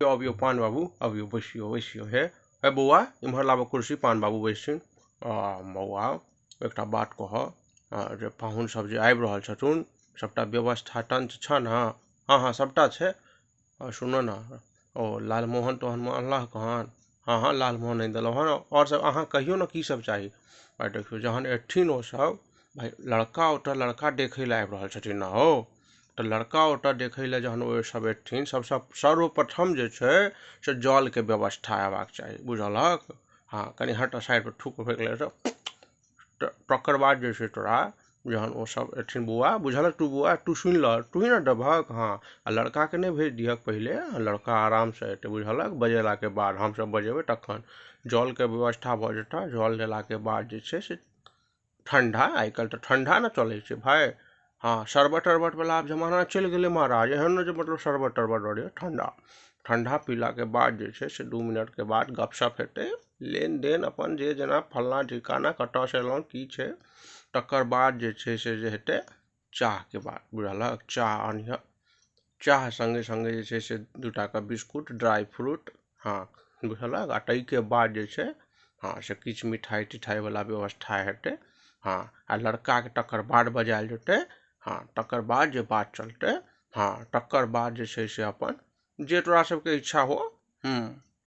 अबियौ अबियौ पान बाबू अबियौ, बैसियौ बैसियौ। हे हे बौआ, इम्हर लाबऽ कुर्सी, पान बाबू बैसथिन। आ बौआ, एकटा बात कहऽ जे पाहुन सब जे आबि रहल छथुन, सबटा व्यवस्था टंच छह ने? हँ हँ सबटा छै। सुनऽ ने, ओ लालमोहन तोहन अनलहक हन? हँ हँ लालमोहन आनि देलहुँ हन। आओर सब अहाँ कहियौ ने की सब चाही। आ देखियौ, जहन एथिन ओ सब, भाय लड़का ओतऽ लड़का देखै लए आबि रहल छथिन ने हौ, तऽ लड़का ओतऽ देखै लए जहन ओ सब एथिन, सबसँ सर्वप्रथम जे छै से जलके व्यवस्था हेबाक चाही, बुझलहक? हँ, कनि हट साइड पर, थूक फेक गेलै तऽ। तकर बाद जे छै तोरा जहन ओ सब एथिन बौआ, बुझलक तू बौआ, तू सुनि लह, तू ही ने देबहक। हँ, आ लड़काके नहि भेज दिहक पहिले, लड़का आरामसँ एतै, बुझलक? बजेलाके बाद हमसब बजेबै तखन जलके व्यवस्था भऽ जेतऽ। जल देलाके बाद जे छै से ठंडा, आइ काल्हि तऽ ठंडा ने चलै छै भाय। हँ, शरबत तरबत वला आब जमाना चलि गेलै महाराज, एहन ने जे मतलब शरबत तरबत दऽ दियौ। ठंडा ठंडा पीलाके बाद जे छै से 2 मिनटके बाद गपशप हेतै, लेनदेन अपन जे जेना फल्लाँ ठिकाना कतऽसँ एलहुँ की छै। तकर बाद जे छै से जे हेतै चाहके बात, बुझलक? चाह अनिहऽ, चाह सङ्गे सङ्गे जे छै से 2 टाके बिस्कुट, ड्राइ फ्रूट, हँ बुझलक? आ ताहिके बाद जे छै हँ से किछु मिठाइ तिठाइवला व्यवस्था हेतै। हँ, आ लड़काके तकर बाद बजायल जेतै। हँ, तकर बाद जे बात चलतै, हँ तकर बाद जे छै से अपन जे तोरा सबके इच्छा हो। हूँ।